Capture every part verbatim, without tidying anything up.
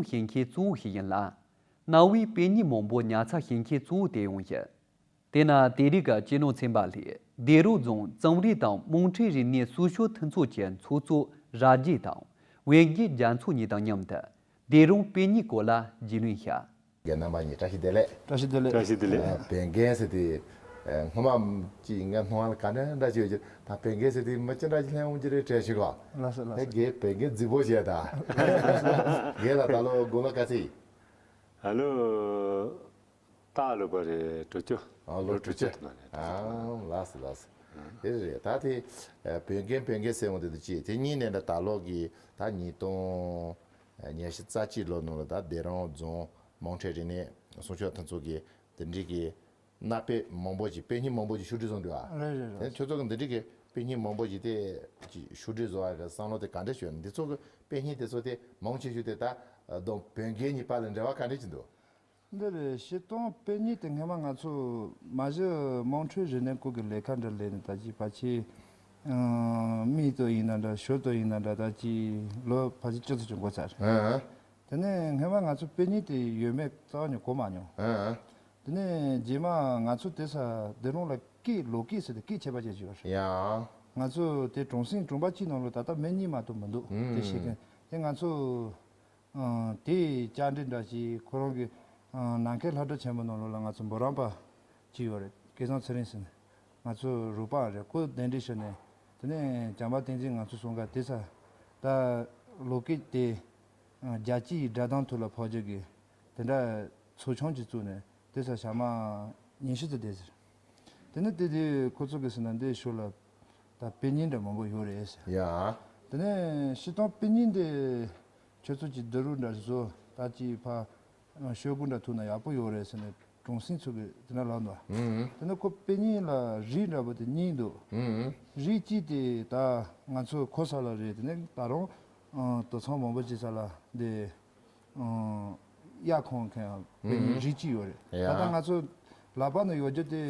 བྱེད་མཁན་གཙོ་བོ་ཞིག་ཡིན་ལ། གནའ་བོའི་དཔེ་རྙིང་མང་པོ་ཉར་ཚགས་བྱེད་མཁན་གཙོ་བོ་དེ་ཡང་ཡིན། དེས་ན་དེ་རིང་གི་སྤྱི་ནོར་ཚན་པ་ལྷས་སྡེ་རོང་རྫོང་རྩོམ་རིག་དང་དམངས་ཁྲོད་རིག་གནས་སྲུང་སྐྱོབ་མཐུན་ཚོགས་ཀྱི་ཚོགས་གཙོ་ར་རྒྱས་དང་བན་རྒྱལ་རྒྱ་མཚོ་གཉིས་དང་མཉམ་དུ་སྡེ་རོང་དཔེ་རྙིང་སྐོར་ལ་རྒྱུས་ལོན་བྱ། རྒན་རྣམ་པ་གཉིས་བཀྲ་ཤིས་བདེ་ལེགས། བཀྲ་ཤིས་བདེ་ལེགས། བཀྲ་ཤིས་བདེ་ལེགས། ཨ། བན་རྒན་ཟེར་དེ། ཨ། སྔོན་མ་ཅིག་ངའི་སྣང་བ་ལ་ག་འདྲ་འདྲ་ཞིག་ཡོད་ཀྱི། ད་བན་རྒན་ཟེར་དེ་མི་ཅི་འདྲ་ཞིག་ལྷན་འོང་གི་རེད་དྲན་ཞིག་གོ། ལགས་སོ་ལགས་སོ། ཨེ། རྒན་བན་རྒན་རྫིག་པོ་བྱས་ད། རྒན་ལགས་ད་ལོ་དགུང་ལོ་ག་ཚོད་ཡིན། ཨ་ལོ། ད་ལོ་བ་རེད། དྲུག་ཅུ། ཨ། ལོ་དྲུག་ཅུ། ལོ་དྲུག་ཅུ་ནང་ནས། ཨ། ལགས་སོ་ལགས་སོ། ཨ། དེ་རེད། ད་དེ། ཨ། བན་རྒན་བན་རྒན་ཟེར་འོང་དེ་དུ་ཅི། དེ་གཉིས་ནས་འདྲ་ད་ལོ་གི་ད་ཉིས་སྟོང་ཉི་ཤུ་རྩ་གཅིག་ལོ་ནང་ལ་ད་སྡེ་རོང་རྫོང་དམངས་ཁྲོད་རིག་གནས་སྲུང་སྐྱོབ་མཐུན་ཚོགས་ཀྱི་དེ་འདྲའི་གི་གནའ་དཔེ་མང་པོ་ཞིག་དཔེ་རྙིང་མང་པོ་ཞིག་བཤུ་སྒྲིག་བཟོ་འདུག་ཨ། རེད་རེད་དེ་རེད། ཁྱོད་ཚོ་གི་འདི་འདྲའི་གི་དཔེ་རྙིང་མང་པོ་ཞིག་དེ་ཅིག་བཤུ་སྒྲིག་བཟོ་བ་གི་བསམ་བློ་དེ་ག་འདྲ་བྱུང་། འདི་ཚོ་གི་དཔེ་རྙིང་དེ་ཚོ་དེ་མང་ཆེ་ཤོས་དེ་ད་ཨ་དང་བོན་རྒན་གཉིས་བར་ལ་འབྲེལ་བ་ག་འདྲ་ཅིག་འདུག། འདི་རེད། སྤྱིར་བཏང་དཔེ་རྙིང་དེ་སྔོན་མ་ང་ཚོ་མ་གཞི་དམངས་ཁྲོད་རིག་གནས་སྐོར་གྱི་ལས་ཀ་འདྲ་ལས་ནས་ད་ཅིག་ཕལ་ཆེར་ཨང་། མིག་ཏོ་ཡིན་ན་འདྲ་ཞོར་ཏོ་ཡིན་ན་འདྲ་ད་ཅིག་ལོ་ཕལ་ཆེར་བཅུ་ཙམ་ཅིག་འགོར་ཚར། ཨང་། དེ་ནས་སྔོན་མ་ང་ཚོ་དཔེ་རྙིང་དེ་ཡོད་མེད་རྩ་བ་ནས་གོ་མ་མྱོང་། ཨང་། དེ་ནས་རྗེས་མ་ང་ཚོ་དེ་ས་སྡེ་རོང་ལ་སྐད་ལོ་སྐད་ཟེར་ཏེ་སྐད་ཆད་པ་ཅིག་ཡོད་རེད། ཡང་། ང་ཚོ་དེ་གྲོང་གསེབ་གྲོང་པ་གཅིག་ནང་ལ་ད་ལྟ་མི་གཉིས་མ་གཏོགས་མི་འདུག། ཨང་། དེ་ཤེས་མཁན་དེ་ང་ཚོ། ཨང་། དེའི་བཅར་འདྲི་འདྲ་ཞིག་ཁོ་རང་གི་ཨང་། ནམ་མཁའི་ལྷ་བྲག་ཆེན་པོ་ནང་ལོགས་ལ་ང་ཚོ་འབུམ་རམས་པ་གཅིག་ཡོད་རེད། སྐལ་བཟང་ཚེ་རིང་ཟེར་ནས། ང་ཚོ་རོགས་པ་རེད། ཁོ་གདན་འདྲེན་ཞུས་ནས་དེ་ནས་བྱམས་པ་བསྟན་འཛིན་ང་ཚོ་གསུམ་ཀ་དེ་ས་ད་ལོ་སྐད་དེ་ཨང་། རྒྱལ་སྤྱིའི་སྒྲ་གདངས་ཐོག་ལ་ཕབ་རྒྱུ་གི་དེ་འདྲ་ཚོགས་ཆུང་ཅིག་བཙུགས་ནས་དེ་ས་ཞག་མ་ཉི་ཤུ་ཙམ་བསྡད་ཟེར། དེ་ནས་དེ་དུས་ཁོ་ཚོ་གིས་ཟེར་ན་འདི་ཕྱོགས་ལ་ད་དཔེ་རྙིང་འདྲ་མང་པོ་ཡོད་རེད་ཟེར། ཡ། དེ་ནས་སྤྱིར་བཏང་དཔེ་རྙིང་འདི་ཁྱོད་ཚོ་གིས་བསྡུ་རུབ་འདྲ་བཟོ་ད་ཅིག་ཕར་ཤོག་གུ་འདྲ་ཐུག་ན་ཡག་པོ་ཡོད་རེད་ཟེར་ནས་གྲོང་གསེབ་ཚོ་གིས་དེ་འདྲ་ལབ་འདུག། ཨུ་ཨུ། དེ་ནས་ཁོ་དཔེ་རྙིང་ལ་རིགས་འདྲ་པོ་དེ་གཉིས་འདུག། ཨུ་ཨུ། རིགས་གཅིག་དེ་ད་ང་ཚོ་ཁོ་ས་ལ་རེད། དེ་ནས་ད་རུང་དུད་ཚང་མང་པོ་ཅིག་ས་ལ་འདི། ཨང་། གཡག་ཁོང་མཁན་དཔེ་རྙིང་རིགས་གཅིག་ཡོད་རེད། ཡ། ད་ལྟ་ང་ཚོ་ལག་པ་ནས་ཡོད་རྒྱུ་དེ་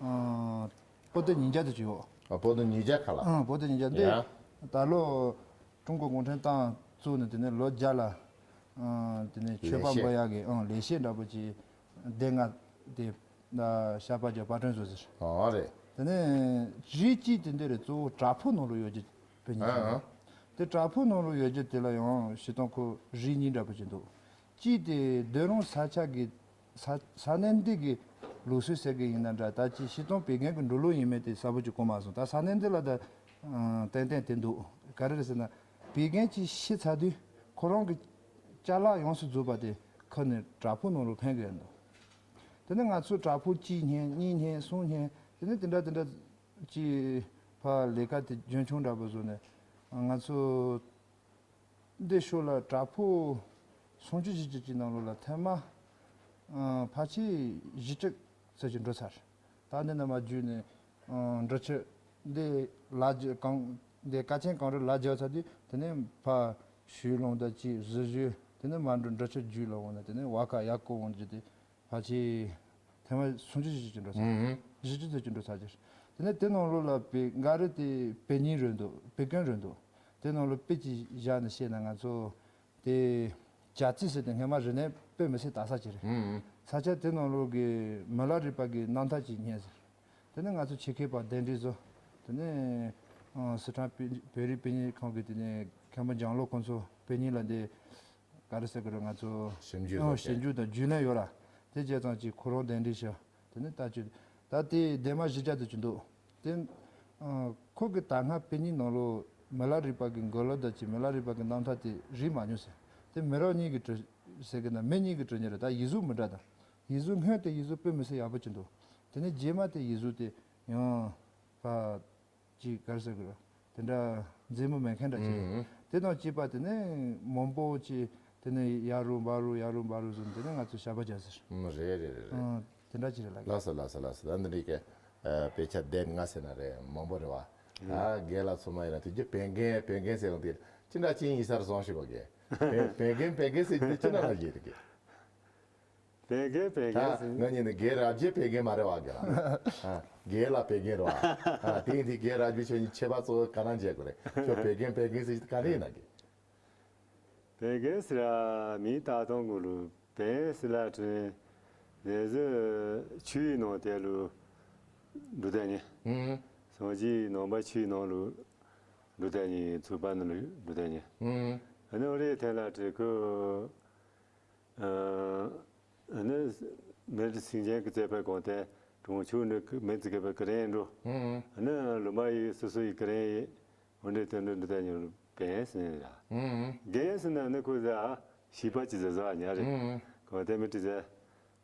ཨང་། པོ་ཏི་ཉིས་བརྒྱ་དེ་ཅིག་ཡོད། ཨ། པོ་ཏི་ཉིས་བརྒྱ་ཁ་ལ། ཨང་། པོ་ཏི་ཉིས་བརྒྱ་འདི། ཡ། ད་ལོ་ཀྲུང་གོ་གུང་ཁྲན་ཏང་བཙུགས་ནས་དེ་ནས་ལོ་བརྒྱ་ལ་ཨང་། དེ་ནས་ཆོས་པ་ལེགས་བཤད། འབུལ་ཡག་གི་ཨང་། ལེགས་བཤད་འདྲ་པོ་ཅིག་སྡེ་ལྔ་དེ་ད་ཤ་པ་རྒྱ་པར་སྐྲུན་བཟོ་ཟེར། ཨོ་རེད། དེ་ནས་རིགས་གཅིག་དེ་འདི་རེད། གཙོ་བོ་བྲག་ཕུག་ནང་ལ་ཡོད་རྒྱུ་དཔེ་རྙིང་ཨ་ཨ། དེ་བྲག་ཕུག་ནང་ལ་ཡོད་རྒྱུ་དེ་ལ་ཡང་སྤྱིར་བཏང་ཁོ་རིགས་གཉིས་འདྲ་པོ་ཅིག་འདུག། གཅིག་དེ་སྡེ་རོང་ས་ཆ་གི་ས་ས་གནས་འདི་གི་ལུགས་སྲོལ་ཟེར་གི་ཡིན་ན་འདྲ། ད་ཅིག་སྤྱིར་བཏང་བོད་རྒན་གྱི་འགྲོ་ལུགས་ཡིན་མིན་དེ་གསལ་པོ་ཅིག་གོ་མ་སོང་། ད་ས་གནས་འདི་ལ་ད་ཨ་ཏན་ཏན་དེ་འདུག། ག་རེ་རེད་ཟེར་ན་བོད་རྒན་གྱིས་ཤི་ཚར་དུས་ཁོ་རང་གི་ཅ་ལག་ཡོངས་སུ་རྫོགས་པ་དེ་ཁུར་ནས་བྲག་ཕུག་ནང་ལ་འཕེན་གི་ཡོད་འདུག། དེ་ནས་ང་ཚོས་བྲག་ཕུག་གཅིག་རྙེད། གཉིས་རྙེད། གསུམ་རྙེད། དེ་ནས་དེ་འདྲ་དེ་འདྲ་ཅིག་ཕར་ལས་ཀ་དེ་རྒྱུན་འཁྱོངས་འདྲ་པོ་བཟོས་ནས་ང་ཚོ་འདི་ཕྱོགས་ལ་བྲག་ཕུག་སུམ་ཅུ་བཞི་བཅུ་ཅིག་ནང་ལོགས་ལ་ཐེངས་མ་ཕལ་ཆེར་བཞི་བཅུ་ཙམ་ཅིག་འགྲོ་ཚར། ད་འདི་ནས་མར་བརྒྱུད་ནས་ཨང་། འབྲི་ཆུ་འདི་ལ་རྒྱ་གང་འདི་ཀ་ཆེན་གངས་རི་ལ་རྒྱ་ཚར་དུས་དེ་ནས་ཕར་ཞུས་ལུང་དང་གཅིག། གཟི་ཞུ། དེ་ནས་མར་འགྲོ་འབྲི་ཆུ་བརྒྱུད་ལ་འོང་ནས་དེ་ནས་བ་ཀ་ཡར་སྐོར་འོང་རྒྱུ་དེ་ཕལ་ཆེར་ཐེངས་མ་སུམ་ཅུ་བཞི་བཅུ་ཅིག་འགྲོ་ཚར། ཨང་། བཞི་བཅུ་ཙམ་ཅིག་འགྲོ་ཚར་རྒྱུ། དེ་ནས་དེ་ནང་ལོགས་ལ་བོད་འགའ་རེ་དེ་བོད་རྙིང་རེད་འདུག། བོད་རྒན་རེད་འདུག། དེ་ནང་ལོགས་དཔེ་ཅིག་བཞག་ནས་བཤད་ན་ང་ཚོ་དེ་རྒྱ་རྩིས་ཟེར་ཏེ་སྔོན་མ་རིག་གནས་དཔེ་མི་སྲིད་དག་ས་ཅིག་རེད། ཨང་། ས་ཆ་དེ་ནང་ལོགས་ཀྱི་མི་ལ་རས་པ་གི་རྣམ་ཐར་ཅིག་རྙེད་ཟེར། དེ་ནས་ང་ཚོ་ཆེད་མཁས་པ་གདན་འདྲེན་བཟོས། དེ་ནས་ཨང་། སི་ཁྲོན་བོད་རིགས་དཔེ་རྙིང་ཁང་གི་དེ་ནས་མཁན་པོ་འཇམ་ལོ་ཁོང་ཚོ་དཔེ་རྙིང་ལ་འདི་ག་རེ་ཟེར་གི་རེད། ང་ཚོ་ཞིབ་འཇུག་ཨང་། བཟོ་བྱས། ཞིབ་འཇུག་དང་རྒྱུས་ལོན་ཡོད་ར། དེ་བྱས་ཙང་ཅིག་ཁོ་རང་གདན་འདྲེན་བྱས། དེ་ནས་ལྟ་ཅི། ད་དེ་སྡེར་མ་བཞི་བརྒྱ་དེ་ཅིག་འདུག། དེ་ཨང་། ཁོ་གི་ད་སྔ་དཔེ་རྙིང་ནང་ལོགས་མི་ལ་རས་པ་གི་མགུར་གླུ་དང་ཅིག་མི་ལ་རས་པ་གི་རྣམ་ཐར་དེ་རིག་མ་མྱོང་ཟེར། དེ་མི་རབས་གཉིས་ཀྱིས་བྲིས་ཟེར་གི་ན། མི་གཉིས་ཀྱིས་བྲིས་ནི་རེད། ད་ཡིག་གཟུགས་མི་འདྲ་དང་། ཡིག་གཟུགས་སྔོན་དེ་ཡིག་གཟུགས་དཔེ་མི་སྲིད་ཡག་པོ་ཅིག་འདུག། དེ་ནས་རྗེས་མ་དེ་ཡིག་གཟུགས་དེ་ཡང་ཕར་ཅིག་ག་རེ་ཟེར་དགོས་རེད། དེ་འདྲ་མཛེས་མོ་མེད་མཁན་འདྲ་ཅིག་རེད། ཨང་། དེ་དང་བཅས་པ་དེ་ནས་མང་པོ་ཅིག་དེ་ནས་ཡར་རུ་འབར་རུ་ཡར་རུ་འབར་རུ་བཟོས་ནས་དེ་ནས་ང་ཚོ་ཞབས་པ་རྒྱག་ཟེར། ཨང་། རེད་རེད་རེད་རེད། ཨང་། དེ་འདྲ་ཅིག་རེད་ལགས། ལགས་སོ་ལགས་སོ་ལགས་སོ། ད་འདི་འདྲའི་གི་ཨ་དཔེ་ཆ་སྡེ་ལྔ་ཟེར་ན་རེད། མང་པོ་རེད་བ། ཨ། རྒན་ལགས་ཚང་མ་ཡིན་ན་དེ་རྒྱུ་བན་རྒན་བན་རྒན་ཟེར་ཡོང་དུས་ཅི་འདྲ་ཅིག་ཡིན་ས་རེད་བསམ་ཞིག་གོ་གི། བན་བན་རྒན་བན་རྒན་ཟེར་རྒྱུ་དེ་ཅི་འདྲ་ལ་ཡོད་རེད་གི། བན་རྒན་བན་རྒན་ད་ཟེར། ང་གཉིས་ནི་རྒན་རབས་རྒྱས་བན་རྒན་མ་རེད་བ་གི་ལ། ཨ། རྒན་ལགས་བན་རྒན་རེད་བ། ཨ། དེ་ཡིན་དུས་རྒན་རབས་རྒྱས་ཁྱོད་གཉིས་ཁྱད་པར་གཙོ་བོ་ག་རེ་འབྱེད་དགོས་རེད། ཁྱོད་བན་རྒན་བན་རྒན་ཟེར་རྒྱུ་དེ་ག་རེ་ཡིན་ན་གི། བན་རྒན་ཟེར་ར་མིང་བཏགས་སྟངས་གུ་ལུ་བན་ཟེར་ལ་དྲན་ལས་ཟེར་ཆུ་ཡི་ནང་དེ་ལུ་འབྲུ་དང་ཉེ། ཨུམ། སངས་རྒྱས་ནང་པ་ཆུ་ཡི་ནང་ལུ་འབྲུ་དང་ཉེ། ཚུགས་པ་ནང་ལུ་འབྲུ་དང་ཉེ། ཨུམ། ཨ་ནི་འོ་རེ་ཐེན་ལ་དྲན་ཁོ། ཨ་ནི་མི་རིགས་སེམས་ཅན་གྱི་རྩོད་པའི་གོང་དེ་གྲོང་ཆོག་ནི་མི་ཚིག་པའི་ཀི་རེན་འགྲོ། ཨ་ནི་ལུང་པ་ཡི་སོ་སོ་ཡི་ཀི་རེན་ཡི་འོ་འདྲའི་དོན་འགྲོ་འདི་དག་ཉོ་རུ་བན་ཟེར་ནས་ར། རྒན་ཟེར་ན་ནི་ཁོ་ཟེར་ཨ་ཤིག་པ་ཅི་ཟེར་ཟ་ཉ་རེད། གོང་དེ་མི་དྲི་ཟེར་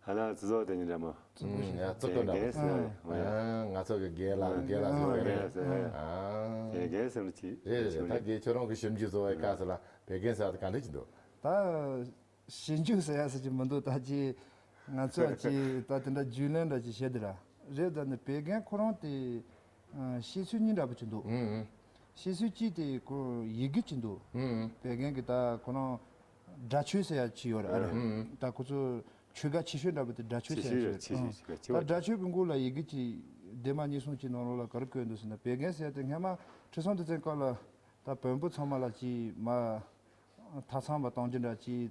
ཧ་ལ་ཙི་ཟོ་དེ་ཉི་འདྲ་མོ། ཙི་གུ་ཞིག་ཡ་ཙི་གུ་འདྲ་མོ། རྒན་ཟེར་ཡ། ང་ཚོ་གི་རྒན་ལགས་རྒན་ལགས་ཟེར་བ་རེད། རྒན་ཟེར་ཡ། ཨ། རྒན་ཟེར་ནི་ཅི། རེད་རེད། ད་རྒན་ཁྱོད་རང་གི་ཞིབ་འཇུག་བཟོ་བའི་སྐབས་སུ་ལ་བན་རྒན་ཟེར་བ་དེ་ག་འདྲ་ཅིག་འདུག་ད། ཞིབ་འཇུག་ཟེར་ཡ་ཟེར་གྱི་མི་འདུག་ད་ཅི་ང་ཚོ་ཅི་ད་དེ་འདྲ་རྒྱུས་ལོན་འདྲ་ཅིག་བྱེད་དེ་ར། རེད། ད་ནི་བན་རྒན་ཁོ་རང་དེ་ཨ་བཤད་ཚུལ་གཉིས་འདྲ་པོ་ཅིག་འདུག་ཨུ་ཨུ། བཤད་ཚུལ་གཅིག་དེ་ཁོ་ཡི་གེ་ཅིག་འདུག་ཨུ་ཨུ། བན་རྒན་གྱི་ད་ཁོ་རང་སྒྲ་ཆོས་ཟེར་ཡ་ཅིག་ཡོད་ར། ཨ་རེད། ཨུ་ཨུ། ད་ཁོ་ཚོ་ཆོས་སྒར་ཆེ་ཤོས་འདྲ་པོ་དེ་སྒྲ་ཆོས་ཟེར་ཡ་ཆེ་ཤོས་ཅིག་རེད། ཆེ་ཤོས་ཨུ། ཆེ་ད་ཤོས་སྒྲ་ཆོས་ཀྱི་མགོ་ལ་ཡི་གེ་ཅིག་སྡེ་མ་གཉིས་གསུམ་ཅིག་ནང་ལོགས་ལ་ག་རེ་བཀོད་འདུག་ཟེར་ན་བན་རྒན་ཟེར་ཡ་དེ་སྔ་མ་ཁྲི་སྲོང་ལྡེ་བཙན་སྐབས་ལ་ད་བོན་པོ་ཚང་མ་ལ་ཅིག་མ་ཐག་ཚང་བ་གཏོང་རྒྱུ་འདྲ་ཅིག་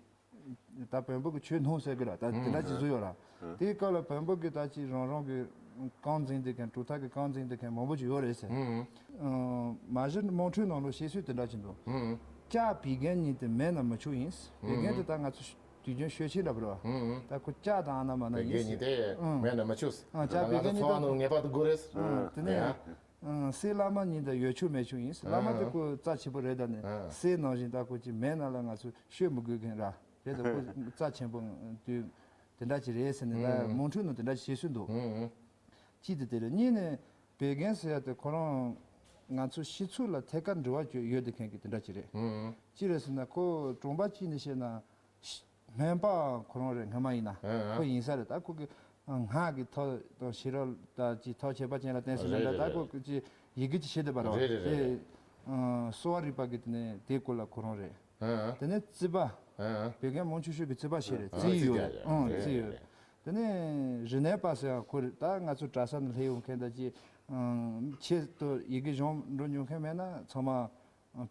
ད་བོན་པོ་གི་ཆོས་སྣང་ཟེར་གི་ར། ད་དེ་འདྲ་ཅིག་བཟོས་ཡོད་ར། དེའི་སྐབས་ལ་བོན་པོ་གི་ད་ཅིག་རང་རང་གི་རྐང་འཛིན་དེ་མཁན་གྲུབ་མཐའ་གི་རྐང་འཛིན་དེ་མཁན་མང་པོ་ཅིག་ཡོད་རེད་ཟེར། ཨ་མ་གཞི་དམངས་ཁྲོད་ནང་ལོགས་བཤད་སྲོལ་དེ་འདྲ་ཅིག་འདུག་ལྕགས་བད་ཀན་ཉིད་དུ་མེད་ན་མི་ཆོག་ཡིན། བད་ཀན་དེ་ད་ང་ཚོ་དུས་རྒྱུན་ཤོད་ཆེན་འདྲ་པོ་རེད་བ། ད་ཁོ་ལྕགས་དང་ཨ་ན་མ་ན་བད་ཀན་ཡིན་ཉིད་ཟེར། དེ་མེད་ན་མི་ཆོག་ཟེར། ཨ་ལྕགས་བད་ཀན་ཉིད་དུ་ངེས་པར་དུ་དགོས་རེད། དེ་ནས། ཨང་། སྲས་བླ་མ་གཉིས་དང་ཡོད་ཆོག་མེད་ཆོག་ཡིན། བླ་མ་དེ་ཨང་། ཁོ་རྩ་ཆེན་པོ་རེད། ད་ནི་ཨང་། སྲས་ནང་བཞིན་ད་ཁོ་ཅིག་མེད་ན་ལ་ང་ཚོ་ཤོད་མི་དགོས་མཁན་ར་རེད། ད་ཁོ་རྩ་ཆེན་པོ་དུས་དེ་འདྲ་ཅིག་རེད་ཟེར་ནས་ད་ཨང་། དམངས་ཁྲོད་ནང་དེ་འདྲ་ཅིག་བཤད་སྲོལ་འདུག་ཨང་། གཅིག་དེ་དེ་རེད། གཉིས་ནས་བད་ཀན་ཟེར་ཡ་དེ་ཁོ་རང་ང་ཚོ་སྤྱི་ཚོགས་ལ་ཐད་ཀར་འབྲེལ་བ་ཡོད་དེ་མཁན་གྱི་དེ་འདྲ་ཅིག་རེད། ཨང་། གཅིག་རེད་ཟེར་ན་ཁོ་གྲོང་པ་གཅིག་ནས་བཤད་ན། སྨན་པ་ཁོ་རང་རེད། སྔ་མ་ཡིན་ན་ཨ་ཨ། ཁོ་ཡིན་ས་རེད། ད་ཁོ་གི་སྔགས་ཀྱི་ཐོག་དང་ཤེས་རབ་ད་ཅི་ཐོག་ཁྱད་པར་ཅན་ལ་བརྟེན་ཟེར་ན་རེད་ད་རེད་ད་ཁོ་རེད། གི་ཅི་ཡི་གེ་ཅི་བཤད་བསྡད་པ་རེད། རེད་རེད་རེད་དེ་རེད། ཨ་གསོ་བ་རིག་པ་གི་དེ་ནས་དེའི་སྐོར་ལ་ཁོ་རང་རེད། ཨ་ཨ། དེ་ནས་རྩིས་པ། ཨ་ཨ། བོད་རྒན་མང་ཆེ་ཤོས་ཀྱི་རྩིས་པ་ཞིག་རེད། ཨ་རྩིས་ཡོད་རེད། ཨ་རེད་རྩིས་ཡོད་རེད། རེད། དེ་ནས་རིག་གནས་པ་ཟེར་ཡང་ཁོ་རེད། ད་ང་ཚོ་གྲྭ་ས་ནས་སླེབས་ཡོང་མཁན་ད་ཅི་ཨ་ཆེད་དུ་ཡི་གེ་སྦྱོང་འགྲོ་མྱོང་མཁན་མེད་ན་ཚང་མ།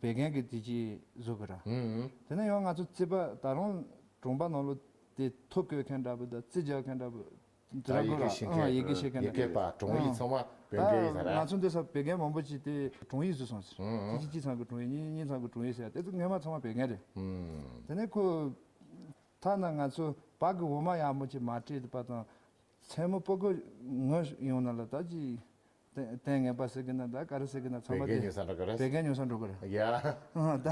བད་ཀན་གྱི་དེ་ཅིག་བཟོ་གི་ར། ཨུམ་ཨུམ། དེ་ནས་ཡང་ང་ཚོ་རྩིས་པ་ད་རུང་གྲོང་པ་ནང་ལོ་དེ་ཐོ་བཀོད་མཁན་འདྲ་པོ་དང་རྩིས་རྒྱག་མཁན་འདྲ་པོ་དེ་ད་འདྲ་ཡི་གེ་དགོས་ར། ཤེས་མཁན་ཨང་ཡི་གེ་ཤེས་མཁན་ཡི་གེ་འདྲ་པོ། པ་དྲུང་ཡིག་ཚང་མ་བོད་སྐད་ཡིན་ས་ར། ད་ང་ཚོ་འདི་ས་བད་ཀན་མང་པོ་ཅིག་དེ་དྲུང་ཡིག་བཟོས་སོང་ཟེར། ཨུམ་ཨུམ། གཅིག་གཅིག་ཚང་གི་དྲུང་ཡིག་གཉིས་གཉིས་ཚང་གི་དྲུང་ཡིག་ཟེར་དེ་ཚོ་སྔོན་མ་ཚང་མ་བད་ཀན་རེད། ཨུམ། དེ་ནས་ཁོ་ཐ་ན་ང་ཚོ་བག་གི་འོ་མ་ཡག་མོ་ཅིག་མ་སྤྲད་པ་དང་མཚན་མོ་སྤུ་གུ་ངུ་ཡོང་ན་ལ་ད་ཅི། ཏན་ཏན་ངན་པ་ཟེར་གི་ན་ད་ག་རེ་ཟེར་གི་ན་ཚང་མ་བད་ཀན་ཉོ་ས་འགྲོ་གི་རེད། བད་ཀན་ཉོ་ས་འགྲོ་གི་རེད། ཡ། ཨ་ད་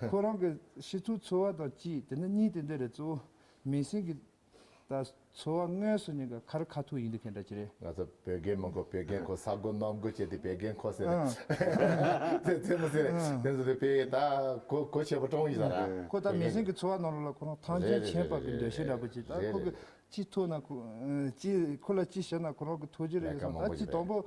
ཁོ་རང་གི་སྤྱི་ཚོགས་འཚོ་བ་དང་གཅིག་དེ་ནི་གཉིས་དེ་འདྲ་རེད། གཙོ་བོ་མི་སེམས་ཀྱི་ད་འཚོ་བ་དངོས་སུ་ཉིན་ག་ཁ་རི་ཁ་ཐུག་ཡིན་དུས་ཁྱེད་འདྲ་ཅི་རེད། ང་ཚོ་བོད་རྒན་མང་པོ་བོད་རྒན་ཁོ་ས་སྒོ་གནམ་སྒོ་བཅད་དེ་བོད་རྒན་ཁོ་ཟེར་ཨ་ཚེ་ཚེ་མོ་ཟེར་དེ་ཚོ་དེ་བོད་ད་གོ་གོ་ཆེ་པོ་གྲོང་ཡིན་ས་ར། ཁོ་ད་མི་སེམས་ཀྱི་འཚོ་བ་ནང་ལོགས་ལ་ཁོ་རང་ཐང་ཆེན་རེད་རེད་ཆེན་པ་གི་འདོད་ཤེས་འདྲ་པོ་ཅིག་ད་རེད་ཁོ་གི་རེད། ཅི་ཐུག་ན་ཁོ་ཅི་ཁོ་ལ་ཅི་བཤད་ན་ཁོ་རང་གི་ཐུགས་རྗེ་རེད་ལས་ཀ་སོང་། མང་པོ་ད་ཅི་ཞིག་དང་པོ་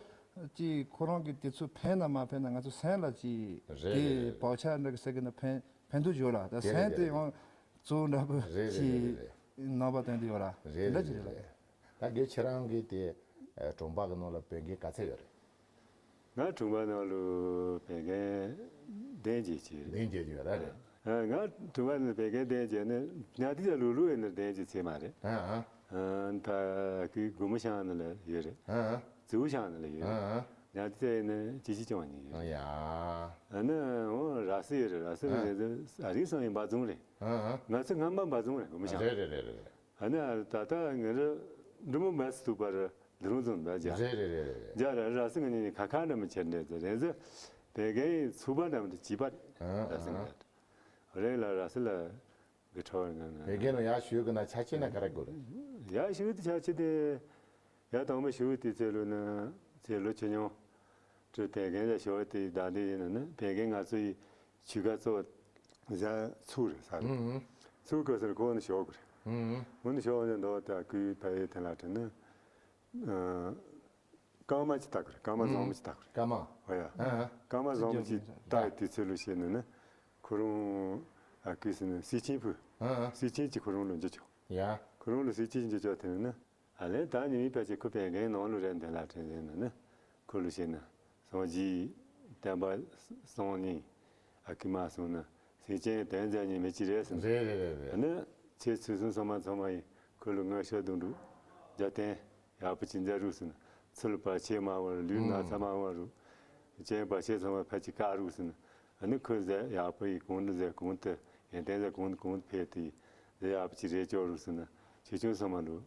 ཅི་ཁོ་རང་གི་དེ་ཚོ་ཕན་ན་མ་ཕན་ན་ང་ཚོ་སེམས་ལ་ཅི་རེད་དེ་རེད་བག་ཆགས་འདྲ་གི་ཟེར་གི་ན་ཕན་ཕན་ཐོགས་ཡོད་ར། ད་རེད་སེམས་རེད་དེ་རེད་ཡང་གཙོ་བོ་འདྲ་པོ་རེད་རེད་ཅི་རེད་རེད་རྣམ་པ་བསྟན་དེ་ཡོད་ར། རེད་དེ་འདྲ་རེད་ཅི་རེད་རེད་ལ། རེད། ད་དགེ་ཁྱེད་རང་གི་དེ་གྲོང་པ་གི་ནང་ལ་བོད་རྒན་ག་ཚད་ཡོད་རེད། ང་གྲོང་པ་ནང་ལུ་བོད་རྒན་བདུན་བརྒྱད་ཅིག་རེད། བདུན་བརྒྱད་ཅིག་ཡོད་ར་རེད། ཨ་ང་གྲོང་པ་ནང་བོད་རྒན་བདུན་བརྒྱད་ནི་ཉག་ཏི་ཅག་ལུ་ལུ་ཡིན་ན་བདུན་བརྒྱད་ཚད་མ་རེད། ཨ་ཨ། ཨ་ད་ཁོའི་དགོན་པ་ཤང་ནང་ལ་ཡོད་རེད། ཨ་ཨ། ཙིའུ་ཤང་ནང་ལ་ཡོད་རེད། ཨ་ཨ། ཉག་ཏི་ཅག་ཡིན་ན་ཅི་ཅི་ཅང་ཉིན་ཡོད་རེད། ཡ། ཨ་ནི་འོ་ར་སི་ཡོད་རེད། ར་སི་ལ་ཨ་རེད་ཟེར་ཨ་རིང་སང་ཡིན་འབའ་རྫོང་རེད། ཨ་ཨ། ང་ཚོ་སྔ་མ་འབའ་རྫོང་རེད་དགོན་པ་ཤང་། རེད་རེད་རེད་རེད། ཨ་ནི་ད་ལྟ་ངེད་རང་འབྲི་མོ་མེད་སུ་ཐུག་པར་འདི་རུང་འཛོམས་པ་རྒྱ། རེད་རེད་རེད་རེད། རྒྱ་ར་ར་སི་ང་གཉིས་ནི་ཁ་ཁ་འདྲ་མི་ཁྱེར་འདྲ་ཟེར་རེད་ཟེར། བོད་རྒན་ཡིན་ཚུགས་པ་འདྲ་མི་འདྲ་བྱིས་པ་རེད། ཨ་ར་སི་ང་ཨ། རེད་ལ་ར་སི་ལ་གི་ཁྲོ་བར་ང་ང་བོད་རྒན་ནང་ཡར་ཞུ་གི་ན་ཆ་ཆེ་ན་ག་རེ་དགོས་རེད། ཡར་ཞུ་དེ་ཆ་ཆེ་དེ་ཡར་དང་པོ་ཞུ་དེ་ཚེ་ལོ་ན་ཚེ་ལོ་ཆེ་ཉུང་། ཁྲི་བོད་རྒན་ལ་ཞོར་དེ་བདག་འདྲེ་ཡིན་ན་ནི་བོད་རྒན་ང་ཚོ་ཡི་ཆོས་ཁ་གཙོ་བོ་ཟ་ཚུགས་རེད་ས་རེད། ཨུམ་ཨུམ། ཚུགས་དགོས་ཟེར་ཁོ་ནི་ཞོག་གི་རེད། ཨུམ་ཨུམ། ཁོ་ནི་ཞོག་ནས་འདོགས་ད་ཁོའི་ཕ་ཡི་དེ་ལ་དྲན་ན། ཨ་རྐང་མ་ཅིག་བཏགས་གི་རེད། རྐང་མ་བཟང་མོ་ཅིག་བཏགས་གི་རེད། རྐང་མ། ཨོ་ཡ། ཨ་ཨ། རྐང་མ་བཟང་མོ་ཅིག་བཏགས་དུས་ཚོད་ལ་བཤད་ནས་ནི་ཁོ་རང་ཨ་ཁུ་ཟེར་ན་སེ་ཆེན་ཕུ། ཨ་ཨ། སེ་ཆེན་གྱིས་ཁོ་རང་ལ་འཇུ་ཆོག་ཡ། ཁོ་རང་ལ་སེ་ཆེན་འཇུ་ཆོག་དེ་ནི་ནི། ཨ་ལས་ད་ཉི་མའི་ཕལ་ཆེར་ཁོ་བོད་རྒན་ནང་ལུ་རེད་འདི་ལ་དྲན་ཟེར་ན་ནི། ཁོ་ལུ་བཤད་ན་སངས་རྒྱས་བསྟན་པ་སྲུང་ནི་ཨ་ཁུ་མ་སོང་ན་ ཚིག་ཅན་དོན་མཛད་མཁན་མི་གཅིག་རེད་ཟེར། རེད་རེད་རེད་རེད། ཨ་ནི་ཁྱེད་ཚོ་གསུམ་ཚང་མ་ཚང་མ་ཡིན་ཁོ་ལ་ངོ་ཤེས་དུང་འགྲོ། རྒྱབ་རྟེན་ཡག་པོ་ཅིག་མཛད་རོགས་ཟེར་ན། ཚུར་བར་ཆད་མ་བར་ལུས་ན་ཚ་མ་བར་རོགས། ཅན་བར་ཆད་ཚང་མ་ཕལ་ཆེར་བཀག་རོགས་ཟེར་ན། ཨ་ནི་ཁོས་ཟེར་ཡག་པོ་ཡིན་གོང་དུ་ཟེར་གོང་དུ་ཡོན་ཏན་ཟེར་གོང་དུ་གོང་དུ་ཕེབས་ཏེ་ཟེར་ཡག་པོ་ཅིག་རེད་སྐྱོར་རོགས་ཟེར་ན། ཆེ་ཆུང་ཚང་མ་ལོ།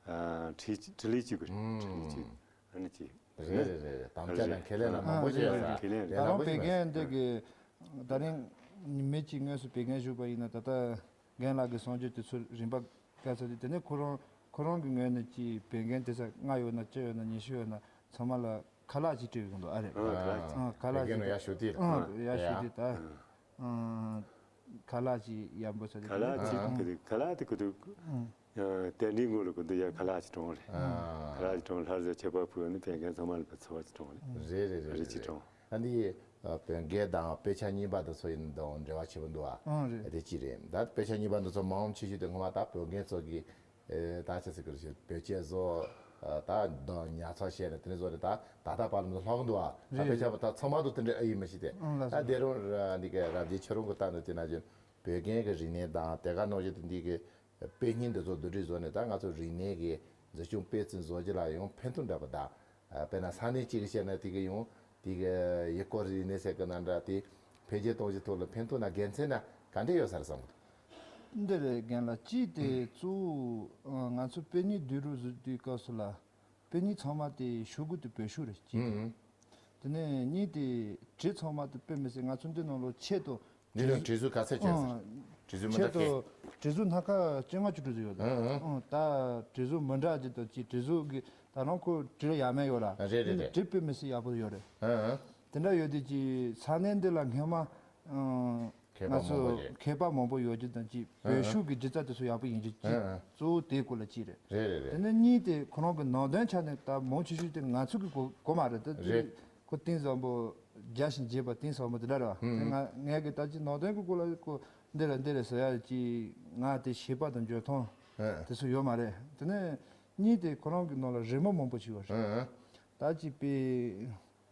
ཨ། ཁྲི་ཁྲི་ལི་གཅིག་གི་ཁྲི་ལི་གཅིག་ཨ་ནི་གཅིག་རེད་རེད་རེད་རེད། དམ་བཅའ་དང་ཁས་ལེན་ལ་མང་པོ་བྱས་ས། ཁས་ལེན་ད་རེད། རང་བོད་རྒན་འདི་གི་ད་རིང་མི་གཅིག་དངོས་སུ་བོད་རྒན་བཞུགས་པ་ཡིན་ན། ད་ལྟ་རྒན་ལགས་ཀྱི་གསུང་ཆོས་དེ་ཚོ་རིམ་པ་བཀལ་ཚར་དུས། དེ་ནས་ཁོ་རང་ཁོ་རང་གི་ངོས་ནས་ཀྱི་བོད་རྒན་དེ་ཚོ་ལྔ་ཡོད་ན་བཅུ་ཡོད་ན་ཉི་ཤུ་ཡོད་ན་ཚང་མ་ལ་ཁ་ལག་ཅིག་སྤྲད་ཡོང་འདུག་ཨ་རེད། ཨ་ཁ་ལག་ཅིག་ཨ་ཁ་ལག་བོད་རྒན་ཅིག་ལ་ཡར་ཞུ་དེ། ཨ་ཡར་ཞུ་ཡ་དེ་ད། ཨ་ཁ་ལག་ཅིག་ཡར་འབུལ་ས་དེ་ཁ་ལག་ཅིག་ཨ་གི་རེད། ཁ་ལག་དེ་གི་རེད། ཨ་རྟེན་འབྲེལ་ངོ་ལ་གི་འདི་ཡ་ཁ་ལག་ཅིག་གྲོངས་རེད། ཨ་ཁ་ལག་ཅིག་གྲོངས། ལྷ་རྫས་ཁྱད་པར་ཕུལ་ནི་བོད་རྒན་ཚང་མ་ལ་གི་འཚོ་བ་ཅིག་གྲོངས་རེད། རེད་རེད་རེད་རེད་ཅིག་རེད། གྲོངས། ཨ་འདི་ཨ་བོད་རྒན་དང་དཔེ་ཆ་གཉིས་པ་དེ་ཚོ་ཡིན་དང་འབྲེལ་བ་ཆེན་པོ་འདུག་ཨ། ཨང་རེད། དེ་ཅི་རེད། ད་དཔེ་ཆ་གཉིས་པ་འདི་ཚོ་མང་ཆེ་ཤོས་དེ་ངོ་མ་ད་བོད་རྒན་ཚོ་གི་ཨེ་ད་ཆ་ཟིག་གི་རེད། བོད་ཆས་བཟོ། ཨ་ད་གདོང་ཉར་ཚགས་བྱས་ནས་དེ་ནས་བཟོ་ནས་ད་ད་ལྟ་བར་ལ་ལྷག་འདུག་ཨ། ད་རེད་དཔེ་ཆ་རེད། པ་ད་ཚང་མ་དུ་དེ་འདྲ་ཨེ་ཡིན་མི་ཤེས་ཏེ། ཨང་ལགས་ད་སོ། དེ་རུང་ཨ་འདི་ག་རབ་རྒྱས་ཁྱོད་རང་གི་ལྟ་ནས་དེ་ན་ཅིན་བོད་རྒན་གི་རིག་གནས་དང་དེ་ག་ནང་བཞིན་དུ་འདི་གི་དཔེ་རྙིང་འདི་ཚོ་བསྡུ་སྒྲིག་བཟོ་ནས་ད་ང་ཚོ་རིག་གནས་ཀྱི་འཛིན་སྐྱོང་སྤེལ་གསུམ་བཟོ་རྒྱུ་ལ་ཡང་ཕན་ཐོགས་འདྲ་པོ་དང་། ཨ་དཔེར་ན་ས་གནས་གཅིག་གི་བཤད་ན་དེ་གི་ཡང་དེ་གི་ཡུལ་སྐོར་རིག་གནས་ཟེར་གི་ན་འདྲ། དེ་འཕེལ་རྒྱས་གཏོང་རྒྱུ་ཐོག་ལ་ཕན་ཐོགས་ན་དགེ་མཚན་ན་ག་འདྲས་ཡོད་ས་རེད་བསམ་གི་འདུག་འདི་རེད་རྒན་ལགས། གཅིག་དེ་གཙོ་བོ་ང་ཚོ་དཔེ་རྙིང་བསྡུ་རུབ་བཟོ་དུས་སྐབས་སུ་ལ་དཔེ་རྙིང་ཚང་མ་དེ་ཤོག་གུ་དེ་བོད་ཤོག་རེད་གཅིག་དེ། ཨང་། དེ་ནས་གཉིས་དེ་བྲིས་ཚང་མ་དེ་དཔེ་མི་སྲིད་ང་ཚོ་འདི་ནང་ལོ་ཆེད་དུ་འདི་ལ་བྲིས་གཟུགས་ག་ཚད་ཅན་ཟེར། ཨང་། བྲིས་གཟུགས་མི་ཆེད་འདྲ་དུ་སྐད། བྲིས་གཟུགས་སྣ་ཁ་བཅོ་ལྔ་བཅུ་དྲུག་ཙམ་ཡོད་རེད། ཨང་ཨང་། ཨང་། ད་བྲིས་གཟུགས་མི་འདྲ་ཅིག་དང་ཅིག་བྲིས་གཟུགས་ཀྱི་ད་རང་ཁོ་བྲིས་ཡ་མེད་ཡོད་ར། རེད་རེད་རེད། བྲིས་དཔེ་མི་སྲིད་ཡག་པོ་ཡོད་རེད། ཨང་ཨང་། དེ་འདྲ་ཡོད་དུས་ཀྱི་ས་གནས་འདི་ལ་སྔས་མ་ཨང་། མཁས་པ་ང་ཚོ་མང་པོ་ཡོད། མཁས་པ་མང་པོ་ཡོད་རྒྱུ་དང་ཅིག་ཨང་ཨང་། བོད་ཤོག་གི་སྒྱུ་རྩལ་དེ་ཚོ་ཡག་པོ་ཡིན་རྒྱུ་ཅིག་ཨང་ཨང་། གཙོ་བོ་དེའི་སྐོར་ལ་ཅིག་རེད། རེད་རེད་རེད། དེ་ནས་གཉིས་དེ་ཁོ་རང་གི་ནང་དོན་ཆ་ནས་ད་མང་ཆེ་ཤོས་དེ་ང་ཚོ་གི་གོ་གོ་མ་རེད་ད། རེད། ཁོ་གཏིང་ཟབ་པོ་རྒྱ་ཞིང་རྒྱས་པ་གཏིང་ཟབ་པོ་དེ་འདྲ་རེད་བ། ཨང་དེ་ང་ངས་གི་ད་ཅིག་ནང་དོན་གི་སྐོར་ལ་ཁོ་འདི་རེད་འདི་རེད་ཟེར་ཡ་ཅིག་ང་དེ་ཤེས་པ་དང་འཇོན་ཐང་ཨང་དེ་ཚོ་ཡོད་མ་རེད། དེ་ནས་གཉིས་དེ་ཁོ་རང་གི་ནང་ལ་རི་མོ་མང་པོ་ཞིག་ཡོད་རེད། ཨང་ཨང་། ད་ཅིག་པའི་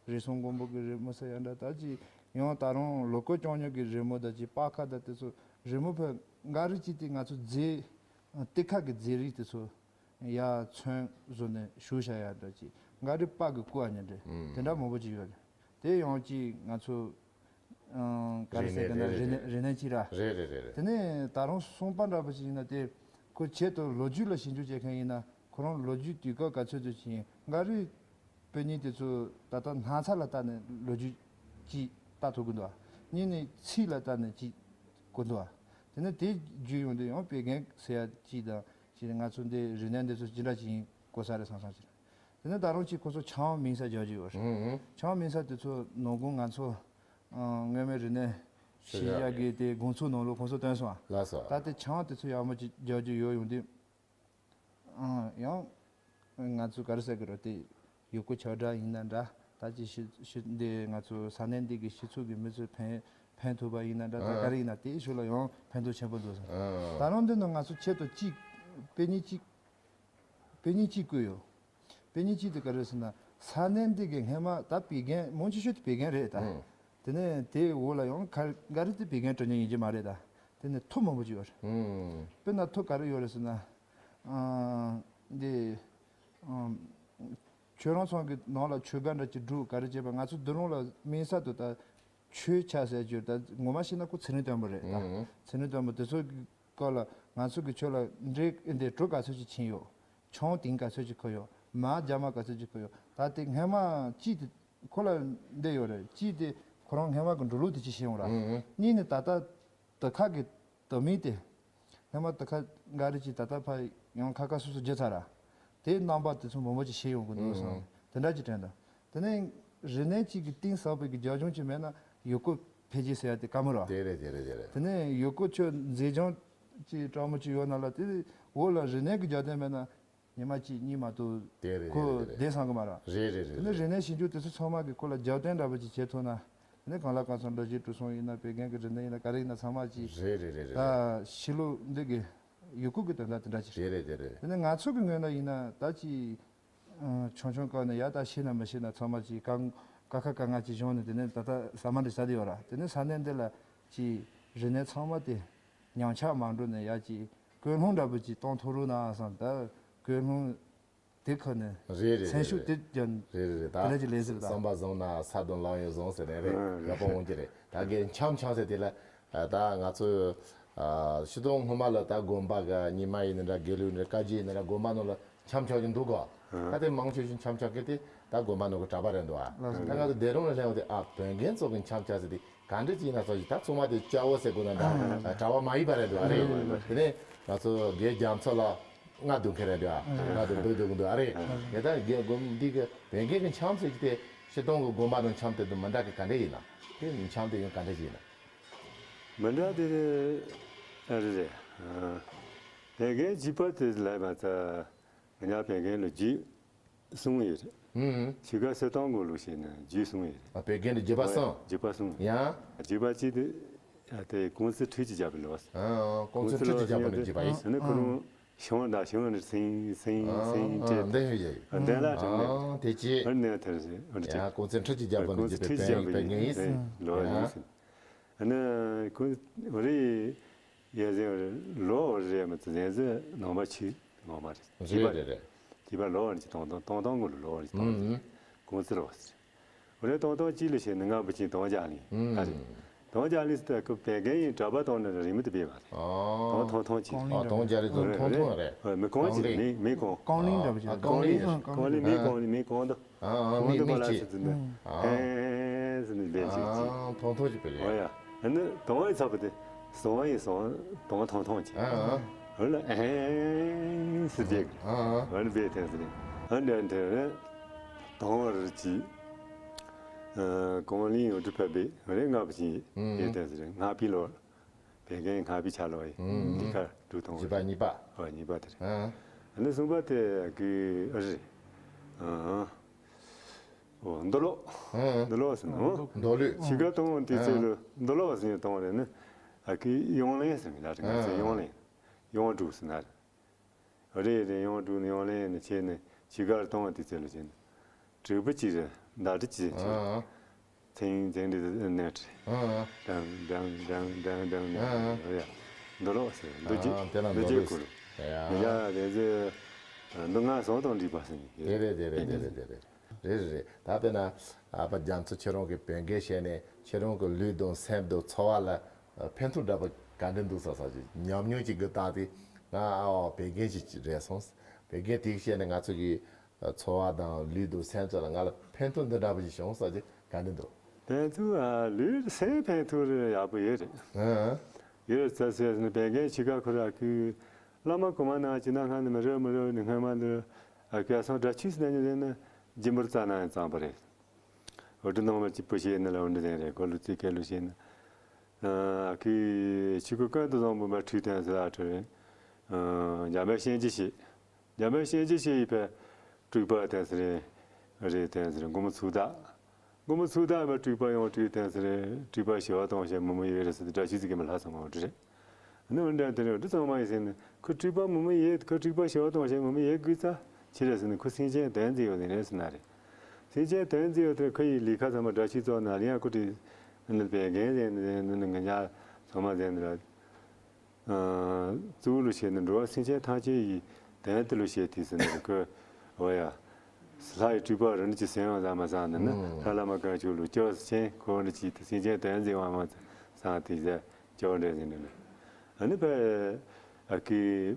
རི་སུང་མགོན་པོ་གི་རི་མོ་ཟེར་ཡ་འདྲ། ད་ཅིག་ཡང་ད་རུང་ལོ་ཀོ་རྐྱང་རྐྱང་གི་རི་མོ་ད་ཅིག་པར་ཁ་ད་དེ་ཚོ་རི་མོ་ཕལ་འགའ་རེ་ཅིག་དེ་ང་ཚོ་རྫས་ཏི་ཁ་གི་རྫས་རིགས་དེ་ཚོ་ཡར་ཚོན་བཟོ་ནས་བྱུག་བཞག་ཡ་འདྲ་ཅིག་འགའ་རེ་པར་གི་བརྐོས་ཡ་ཉེ་འདྲ་ཨང་། དེ་འདྲ་མང་པོ་ཅིག་ཡོད་རེད། དེ་ཡང་ཅིག་ང་ཚོ་ཨང་ག་རེ་ཟེར་གི་ན་རིག་གནས་རིག་གནས་ཅིག་ར། རེད་རེད་རེད་རེད། དེ་ནས་ད་རུང་གསུམ་པ་འདྲ་པོ་ཅིག་ཡིན་ན་དེ་ཁོ་ཆེད་དུ་ལོ་རྒྱུས་ལ་ཞིབ་འཇུག་བྱེད་མཁན་ཡིན་ན་ཁོ་རང་ལོ་རྒྱུས་དུས་སྐབས་ག་ཚོད་དུ་ཕྱིན། འགའ་རེ་དཔེ་རྙིང་དེ་ཚོ་ད་ལྟ་སྣག་ཚ་ལ་བལྟས་ནས་ལོ་རྒྱུས་ཅིག་ལྟ་ཐུབ་ཀྱི་འདུག་གཉིས་ནས་ཚིག་ལ་བལྟས་ནས་ཅིག་གོ་འདུག་དེ་ནས་དེ་བརྒྱུད་ཡོང་དུས་ཡང་དཔེ་རྒན་ཟེར་ཡ་ཅིག་དང་ཅིག་ང་ཚོ་འདི་རིག་གནས་འདི་ཚོ་ཅི་འདྲ་ཅིག་ཡིན་གོ་ས་རེད་བསམ་བསམ་ཅིག་དེ་ནས་ད་རུང་ཅིག་ཁོ་ཚོ་ཆང་མིང་ས་རྒྱག་རྒྱུ་ཡོད་རེད། ཨང་ཨང་། ཆང་མིང་ས་དེ་ཚོ་ནང་ཁུལ་ང་ཚོ་ཨང་། སྔོན་མའི་རིག་གནས་ཤེས་བྱ་གི་དེ་དགོང་ཚོགས་ནང་ལོགས་ཁོང་ཚོ་བཏོན་སོང་། ལགས་སོ། ད་དེ་ཆང་དེ་ཚོ་ཡག་མོ་ཅིག་རྒྱག་རྒྱུ་ཡོད་ཡོང་དུས། ཨང་། ཡང་ང་ཚོ་ག་རེ་ཟེར་གི་རེད་དེ། ཡུལ་སྐོར་ཆོས་གྲྭ་ཡིན་ན་འདྲ། ད་ཅི་ཤི་ཤི་འདི་ང་ཚོ་ས་གནས་འདི་གི་སྤྱི་ཚོགས་ཀྱི་མི་ཚོས་ཕན་ཕན་ཐོགས་པ་ཡིན་ན་འདྲ། ད་ཨང་། ག་རེ་ཡིན་ན་དེའི་ཕྱོགས་ལ་ཡང་ཕན་ཐོགས་ཆེན་པོ་འདུག་ཟེར། ཨང་། ད་རུང་འདི་ནང་ང་ཚོ་ཆེད་དུ་གཅིག་དཔེ་རྙིང་གཅིག་དཔེ་རྙིང་གཅིག་བཀོད་ཡོད། དཔེ་རྙིང་གཅིག་དེ་ག་རེ་ཟེར་ན་ས་གནས་འདི་གི་སྔས་མ་ད་བོད་རྒན་མང་ཆེ་ཤོས་དེ་བོད་རྒན་རེད་ད། ཨང་། དེ་ནས་དེའི་འོག་ལ་ཡང་ག་ག་རེ་དེ་བོད་རྒན་དྲི་མྱོང་ཡིན་གྱི་མ་རེད་ད། དེ་ནས་ཐོ་མང་པོ་ཅིག་ཡོད་རེད། ཨང་། དཔེར་ན་ཐོ་ག་རེ་ཡོད་རེད་ཟེར་ན། ཨང་། འདི། ཨང་། ཁྱོད་རང་ཚང་གི་ནང་ལ་ཆོས་སྒར་འདྲ་ཅིག་བསྒྲུགས་ག་རེ་བྱས་པ་ང་ཚོ་འདི་རང་ལ་དམིགས་བསལ་དུ་ད་ཆོས་ཆ་ཟེར་རྒྱུ་ད་ངོ་མ་བཤད་ན་ཁོ་ཚེ་རིང་དོན་པོ་རེད་ད། ཨང་། ཚེ་རིང་དོན་པོ་དེ་ཚོ་གི་སྐོར་ལ་ང་ཚོ་གི་ཆོས་ལ་འདྲེ་འདི་གྲོ་ག་ཚོད་ཅིག་ཕྱིན་ཡོད། ཆང་ཏིང་ག་ཚོད་ཅིག་ཁུར་ཡོད། མར་རྒྱ་མ་ག་ཚོད་ཅིག་ཁུར་ཡོད། ད་དེ་སྔས་མ་གཅིག་དེ་ཁོ་ལ་འདི་ཡོད་རེད། གཅིག་དེ་ཁོ་རང་སྔས་མ་གི་འགྲོ་ལུགས་དེ་ཅིག་ཤེས་ཡོང་ར། ཨང་། གཉིས་ནི་ད་ལྟ་དེ་ཁ་གི་དེ་མིན་དེ། སྔས་མ་དེ་ཁ་འགའ་རེ་ཅིག་ད་ལྟ་ཕར་ཡང་ཁ་ཁ་སོ་སོ་བརྗེ་ཚར་ར། དེའི་རྣམ་པ་དེ་ཚོ་མང་པོ་ཅིག་ཤེས་ཡོང་གི་འདུག་བསམ། ཨང་། དེ་འདྲ་ཅིག་དྲན་འདུག་དེ་ནས་རིག་གནས་གཅིག་གི་གཏིང་ཟབ་པའི་གི་རྒྱབ་ལྗོངས་ཅིག་མེད་ན་ཡུལ་སྐོར་འཕེལ་རྒྱས་ཟེར་ཡ་དེ་དཀའ་མོ་རེད་བ། དེ་རེད་དེ་རེད་དེ་རེད། དེ་ནས་ཡུལ་སྐོར་ཆོས་མཛེས་ལྗོངས་ཅིག་སྤྲང་མོ་ཅིག་ཡོད་ན་ལ་དེ་འོག་ལ་རིག་གནས་ཀྱི་རྒྱབ་རྟེན་མེད་ན་ཉི་མ་གཅིག་གཉིས་མ་གཏོགས་དེ་རེད་ཁོ་དེ་རེད་དེ་རེད། བསྡད་སོང་གི་མ་རེད། རེད་རེད་རེད་དེ་ནས་རེད། རིག་གནས་ཞིབ་འཇུག་དེ་ཚོ་ཚང་མ་གི་ཁོ་ལ་རྒྱབ་རྟེན་འདྲ་པོ་ཅིག་བྱེད་ཐུབ་ན་དེ་ནས་གང་ལ་གང་འཚམ་འགྲོ་གཞི་འགྲོ་སོང་ཡིན་ན་བོད་རྒན་གྱི་རིག་གནས་ཡིན་ན་ག་རེ་ཡིན་ན་ཚང་མ་ཅིག་རེད་རེད་རེད་རེད། ད་ཕྱི་ལོགས་འདི་གི་ཡུལ་སྐོར་གྱི་དོན་དག་དེ་འདྲ་ཅིག་རེད། རེད་རེད་དེ་རེད། དེ་ནས་ང་ཚོ་གི་ངོས་ན་ཡིན་ན་ད་ཅིག་ཆུང་ཆུང་སྐབས་ནས་ཡ་ད་ཤེས་ན་མི་ཤེས་ན་ཚང་མ་ཅིག་ཀ་ཀ་ཁ་ག་ང་ཅིག་བྱུང་ནས་དེ་ནས་ད་ལྟ་ཟ་མ་འདྲ་ཟ་དེ་ཡོད་ར། དེ་ནས་ས་གནས་འདི་ལ་ཅིག་ རིག་གནས་ཚང་མ་དེ་ཉམས་ཆག་མ་འགྲོ་ནས་ཡར་ཅིག་ཀུན་སློང་འདྲ་པོ་ཅིག་གཏོང་ཐུབ་རོགས་གནང་བསམ། ད་ཀུན་སློང་དེ་ཁ་ནས་རེད་རེད་སེམས་ཤུགས་རེད་དེ་རྒྱ་རེད་རེད། དེ་ལ་ཅིག་ལས་ཟེར་ད། བསམ་པ་བཟང་ན་ས་དང་ལམ་ཡང་བཟང་ཟེར་ནས་རེད། ཡག་པོ་འོང་གི་རེད། ད་གི་འཆམ་འཆམ་ཟེར་དེ་ལ་ད་ང་ཚོ་ཨ་ཕྱི་དོན་སྔོན་མ་ལ་ད་དགོན་པ་ག་ཉི་མ་ཡིན་ན་འདྲ། དགེ་ལུགས་ཡིན་ན་བཀའ་བརྒྱུད་ཡིན་ན་འདྲ། དགོན་པ་ནང་ལ་འཆམ་འཆམ་གྱི་འདུག་གོ། ད་དེ་མང་ཆེ་ཤོས་འཆམ་འཆམ་གི་དེ་ད་དགོན་པ་ནང་གི་གྲྭ་པ་རེད་འདུག་ཨ། ད་ང་ཚོ་སྡེ་རོང་ལ་སླེབས་པ་དེ་ཨ་བོན་རྒན་ཚོ་གི་འཆམ་འཆམ་ཟེར་དེ་ག་འདྲ་ཅིག་ཡིན་ན་ཚོ་ཞིག་ད་ཚང་མ་དེ་སྐྱ་བོ་ཟེར་དགོས་ན་འདྲ། གྲྭ་པ་མ་ཡིན་པ་རེད་འདུག་ཨ་རེད། དེ་ནས་ང་ཚོ་དགེ་རྒྱ་མཚོ་ལ་ང་སྡོད་མཁན་རེད་འདུག་ཨ། ང་སྡོད་འདོད་འདོད་གི་འདུག་ཨ་རེད། དེ་ད་དགེ་དགོན་འདི་གི་བོན་རྒན་གི་འཆམ་ཟེར་གྱི་དེ་ཕྱི་དོན་གི་དགོན་པ་དང་འཆམ་དེ་དང་མི་འདྲ་གི་ག་འདྲ་ཡིན་ན། དེ་འཆམ་དེ་ཡང་ག་འདྲ་ཅིག་ཡིན་ན། མི་འདྲ་དེ་ཨ་རེད་རེད། བོན་རྒན་བྱིས་པ་དེ་ལབ་པ་ད། ང་ཉག་བོན་རྒན་ལ་རྒྱུད་གསུམ་ཡོད་རེད། ཨུམ། ཕྱི་དགའ་གསེར་ཐང་དགོན་ལུགས་བྱས་ན་རྒྱུད་གསུམ་ཡོད་རེད། ཨ་བོན་རྒན་ལ་རྒྱུད་པ་གསུམ། རྒྱུད་པ་གསུམ། ཡང་། རྒྱུད་པ་གཅིག་དེ་ཨ་དེ་ཀུང་ཙི་ཁྲུས་ཀྱི་རྒྱལ་པོ་ལོ། ཨ་ཀུང་ཙི་ཁྲུས་ཀྱི་རྒྱལ་པོ་ནི་རྒྱུད་པ་ཡིན། ཨ་ནི་ཁོ་རང་ཤིང་དང་ཤིང་ནི་སིང་སིང་སིང་ཨ་སྤྲད་འདི་ཡོད་ཡོད། ཨ་འདི་ལ་དྲངས་ནས། ཨ་དེ་ཅི། ཨ་ནི་དེར་ཨ་ནི་ཡང་ཀུང་ཙི་ཁྲུས་ཀྱི་རྒྱལ་པོ་ནི་རྒྱུད་པའི་བོན་བོན་རྒན་ཡིན། ལོ་ཡིན་ཟིན། ཨ་ནི་ཁོ་རེ་ཡ་ཟེར་ལོ་རེ་མ་ཙི་ཟན་ཟི་ནང་པ་ཆི་ངོ་མ་རེད། རེད་རེད་རེད། སྐྱིད་པ་ལོ་རེ་ཅི་གཏོང་གཏོང་གཏོང་གཏོང་གོ་ལོ་རེ་ཅི་གཏོང་ཨུམ། ཀུང་ཙི་རོ་ཟེར། འོ་རེ་གཏོང་གཏོང་གཅིག་ལ་བྱས་ནས་ང་བུ་ཆེན་དོང་རྒྱ་གླིང་ཨ་རེད། ཨུམ། དོང་རྒྱ་གླིང་ཟེར་ཏེ་ཁོ་བོན་རྒན་ཡིན་གྲྭ་པ་གཏོང་ནས་རིང་མོ་དུ་སྤེལ་བ་རེད། ཨོ། དོང་དོང་དོང་ཅི། ཨོ་དོང་རྒྱ་རེད་དོང་དོང་དོང་རེད། མི་ཀོང་ཅི་མི་མི་ཀོང་། ཀོང་གླིང་འདྲ་པོ་ཅིག་ཀོང་གླིང་ཀོང་གླིང་མི་ཀོང་དོ། ཨ་ཨ་མི་མི་ཅིག་ཨ་ཨེ་ཟེར་ནས་ལས་ཅིག་ཅིག་ཨ་ཐོང་ཐོང་ཅིག་པས་ལས། ཨོ་ཡ། ཨ་ནི་དོང་ཨེ་ཚ་པོ་དེ་སོང་ཨེ་སོང་དོང་ཐོང་ཐོང་ཅིག་ཨ་ཨ་ཨོ་ལ་ཨེ་ཟེར་རྒྱུག་ཨ་ཨ་ཨ་ནི་བས་དེ་ཟེར་ནས་ཨ་འདྲ་འདྲ་རེད། དོང་རི་ཅིག་ཨ་ཀོང་གླིང་ཡོང་དུས་ཕེབས་པས་རེད། ང་བུ་ཅིག་ཡིན་དེ་ཟེར་ང་པི་ལོ། བོད་རྒན་ཁ་པའི་ཆ་ལོ་ཡི་ཨུམ། འདི་ཁར་འགྲོ་དང་བཞི་པ་གཉིས་པ། ཨོ་གཉིས་པ་དེ་རེད། ཨ་ནི་གསུམ་པ་དེ་གི་ཨ་རེད། ཨ་ཨོ་མདོ་ལོག་ཨ་མདོ་ལོག་ཟེར་ནོ། མདོ་ལུས། ཕྱི་དགའ་གཏོང་དེ་ཚོ་ལ་མདོ་ལོག་ཟེར་ནས་གཏོང་རེད་ནི། ཨ་ཀི་ཡོང་ལེན་ཟེར་ནི་ལ་རེད། ང་ཚོ་ཡོང་ལེན་ཡོང་འགྲོ་ཟེར་ན་རེད། རེད་རེད། ཡོང་འགྲོ་ནས་ཡོང་ལེན་ནས་བྱས་ནས་ཕྱི་དགར་གཏོང་བ་དེ་ཚོ་ལ་བྱས་ནས་དྲུག་པོ་གཅིག་རེད། ཟླ་དྲུག་གཅིག་རེད། ཨ་ཨ། ཚེང་ཚེང་འདི་ནས་ཨ་ཨ། ཌང་ཌང་ཌང་ཌང་ཌང་ནས་ཨ་ཨ། རེད་ཡ། མདོ་ལོག་ཟེར་མདོ་རྒྱུད་ཨ་དེ་ལ་མདོ་མདོ་རྒྱུད་ལོག་སྐོར་ཡ། མི་ཡ་དེ་ཚོ་མདོ་སྔགས་ཟུང་དང་འདྲིས་པ་ཟེར་ནས་དེ་རེད་དེ་རེད་དེ་རེད་དེ་རེད། རེད་རེད་རེད། ད་དཔེར་ན་ཨ་ཕ་རྒྱ་མཚོ་ཁྱེད་རང་གི་བོད་སྐད་བཤད་ནས་ཁྱེད་རང་གི་ལུས་དང་སེམས་དང་འཚོ་བ་ལ་ཕན་ཐོགས་འདྲ་པོ་ག་འདྲ་འདུག་ཟེར་ཟེར་གྱི་ཉམས་མྱོང་ཅིག་གི་སྟེང་དེ་ང་ཨ་བོད་སྐད་ཅིག་རེད་སོང་། བོད་སྐད་དེ་བཤད་ནས་ང་ཚོ་གི་འཚོ་བ་དང་ལུས་དང་སེམས་ཚོ་ལ་ང་ལ་ཕན་ཐོགས་འདི་འདྲ་པོ་ཞིག་བྱུང་ཟེར་གྱི་ག་འདྲ་འདུག་ཕན་ཐོགས་ཨ་ལུས་སེམས་ཕན་ཐོགས་རེ་ཡག་པོ་ཡོད་རེད། ཨ་ཡོད་ཟེར་ཟེར་ནས་བོད་སྐད་ཕྱི་ཁ་ཁོ་ར་ཁུ་བླ་མ་གོང་མ་ནང་ཅི་ན་སྔ་ནས་མི་རེ་མི་རེ་ནས་སྔ་མ་འདི་ཨ་ཁུ་ཡ་སང་དྲ་ཆུས་སུ་ནས་ནས་ནས་སྦྱིན་པར་རྩ་ན་ཡང་གཙང་པོ་རེད། འོ་དེ་ནང་མ་གཅིག་པུ་བཤད་ན་ལ་འོ་འདི་དེ་རེད། གོ་ལུ་ཚིག་སྐད་ལུ་བཤད་ན། ཨ་ཁུ་ཆུ་ཁུ་ཀན་ཏུ་བཟང་པོ་མ་ཁྲུས་དན་ཟེར་ཨ་ཁྲུ་རེད། ཨ་འཇམ་དཔལ་གཤིན་རྗེ་ཞེས། འཇམ་དཔལ་གཤིན་རྗེ་ཞེས་ཡི་ཕེ་སྤྲུལ་པ་དན་ཟེར་རེད། རེད་དན་ཟེར་རེད། མགོན་པོ་ཚུགས་བདག་མགོན་པོ་ཚུགས་བདག་མ་སྤྲུལ་པ་ཡང་སྤྲུལ་དན་ཟེར་རེད། སྤྲུལ་པ་ཞི་བ་དང་ཞེས་མི་མི་ཡོད་རེད་ཟེར་ཏེ་དྲ་ཆུ་ཟིག་གི་མི་ལྷ་ཚང་མ་འོ་དེ་རེད། ནི་འོན་ཀྱང་དེ་ནས་འདི་ཚང་མ་ཡིན་ཟེར་ནས་ཁོ་སྤྲུལ་པ་མི་མི་ཡེ་ཁོ་སྤྲུལ་པ་ཞི་བ་དང་ཞེས་མི་མི་ཡེ་དགོས་ཙ་ཕྱི་རེད་ཟེར་ནས་ཁོ་སེམས་ཅན་དོན་མཛད་ཡོད་ནི་རེད་ཟེར་ན་རེད། སེམས་ཅན་དོན་མཛད་ཡོད་དེ་ཁོ་ཡི་ལས་ཀ་ཚང་མ་དྲ་ཆུ་བཙོག་ན་ལིང་ཡ་ཁོ་དེ་ནི་བན་རྒན་ཟེར་ནི་ནི་ང་ཉག་ཚང་མ་ཟེར་ནི་རེད། གཙོ་བོ་ལོ་ཞེས་ནི་འགྲོ་བ་སེམས་ཅན་ཐམས་ཅད་ཡི་དོན་དུ་ལོ་ཞེས་དེ་ཟེར་ནི་རེད་ཁོ། འོ་ཡ། ལྷ་ཡི་སྤྲུལ་པ་རི་ནི་ཅི་སེམས་ཡང་ཟ་མ་ཟ་ནི་ནི་ལྷ་བླ་མ་གང་བྱོ་ལོ་སྐྱོ་སེམས་ཁོ་ནི་ཅི་དེ་སེམས་ཅན་དོན་མཛད་བ་མ་ཟ་དེ་ཟེར་སྐྱོ་འདྲ་ཟེར་ནི་ནི། ཨ་ནི་ཕ་ཨ་ཀི་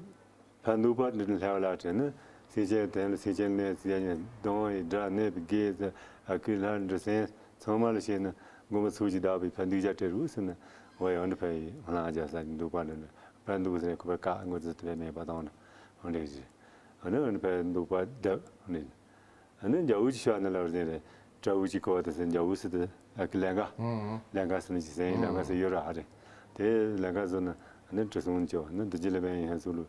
ཕ་འདུག་པ་འདི་ལྷ་བ་ལ་དྲན་ནི་སེམས་ཅན་དོན་ལ་སེམས་ཅན་གནས་ཟེར་ནི་གདོང་ཡི་སྒྲ་གནས་པའི་དགེ་ཟེར་ཨ་ཀི་ལྷ་འདྲི་སེམས་ཚང་མ་ལ་བཤད་ནི་མགོན་པོ་ཚུགས་ཀྱི་བདག་པོའི་ཕ་འདུག་བྱ་སྤྲེལ་རུ་ཟེར་ནི་འོ་ཡང་འདི་ཕ་ཡི་ལྷ་རྒྱ་ས་ཀྱི་འདུག་པ་འདི་ནི་ཕ་འདུག་ཟེར་ཁོ་པ་ཀ་ངོ་ཚ་དེ་བས་མེད་པ་དང་ནི་འོ་འདྲ་ཞིག་ཨ་ནི་འདི་ཕ་འདུག་པ་བདག་འོ་འདྲ། ཨ་ནི་འཇའ་འུ་ཅི་ཤོག་ནི་ལ་བར་ཟིན་རེད། འཇའ་འུ་ཅི་ཀོ་བ་དེ་ཟིན་འཇའ་འུ་སི་དེ་ཨ་ཀི་ལན་ག་ལན་ག་སི་ནི་ཅི་ཟིན་ལན་ག་སི་ཡོད་ར་ཧ་རེད། དེ་ལན་ག་ཟོ་ན་ཨ་ནི་དྲི་སོང་ཅོ་ནི་འདི་ཅི་ལ་བན་ཡིན་ཧན་སུ་ལུ་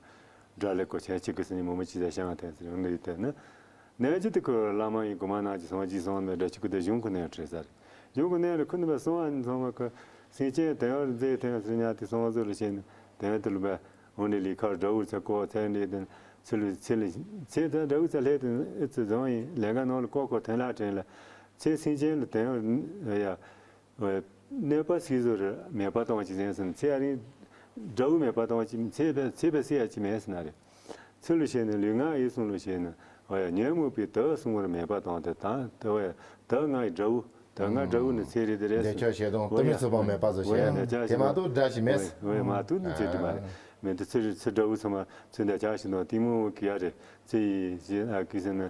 དགྲ་ལེ་ཀོ་ཆེན་གཅིག་གི་སི་ནི་མོ་མོ་ཅི་ཟ་ཤང་དེ་ཟིན་འོང་ནི་ཡི་དེ་ནི་ནན་ཅི་དེ་ཁོ་བླ་མ་ཡིན་གོ་མ་ན་ཅི་སོང་ཅི་སོང་མེད་དགྲ་ཅི་ཀུ་དེ་གཞུང་ཁོ་ནན་བྲེ་ས་རེད། གཞུང་ཁོ་ནན་རེ་ཁོ་ནི་བ་སོང་ཨ་ནི་སོང་བ་ཁོ་སེང་ཆེན་དེ་བར་མཛེས་དེ་ཟིན་ཉ་དེ་སོང་བ་ཟོ་ལུ་ཤེས་ནི་དེ་དེ་ལུ་བ། འོ་ནི་ལི་ཁར་དགྲ་བོ་ཚ་ཀོ་ཚ་འདྲེ་དེ་ཚེ་ལུ་ཚེ་ལུ་ཚེ་དང་དགྲ་བོ་ཚ་ལྷས་དེ་ཨི་ཚེ་བཟང་ཡིན་ལས་ཀ་ནང་ལ་ཀོ་ཀོ་དེ་ལ་དྲན་ལ་ཚེ་སེང་ཆེན་ལ་དེ་ཡ་ གནོད་པ་སྲིད་ཟོར་མེད་པ་གཏོང་བ་ཅིག་ཡིན་ཟེར་ན། ཚེ་ཨ་རིང་དགྲ་བོ་མེད་པ་གཏོང་བ་ཅིག། ཚེ་བས་ཚེ་བས་སྲིད་ཡ་ཅིག་མེད་ཟེར་ན་རེད། ཚུལ་ལ་བྱས་ན་ལུས་ངག་ཡིད་གསུམ་ལ་བྱས་ན། འོ་ཡ། ཉོན་མོངས་པའི་དགྲ་གསུམ་པོར་མེད་པ་དང་དེ་དང་དེ། འོ་ཡ། དགྲ་ང་ཡི་དགྲ་བོ། དགྲ་ང་དགྲ་བོ་ནི་ཚེ་རེད། དེ་རེད་འདོད་ཆགས་ཞེ་སྡང་གཏི་མུག་ཚོགས་པ་མེད་པ་བཟོ་བྱས། འོ་ཡ། འདོད་ཆགས་དེ་མ་གཏོགས་དགྲ་ཞིག་མེད། འོ་ཡ། མ་གཏོགས་ནི་ཅི་དྲི་མ་རེད། མི་འདི་ཚེ་ཚེ་དགྲ་བོ་ཚང་མ་ཚེ་འདོད་ཆགས་ཞེ་སྡང་གཏི་མུག་གི་ཡ་རེད། ཚེ་ཡི་ཞེ་ཨ་གི་ཟེར་ན།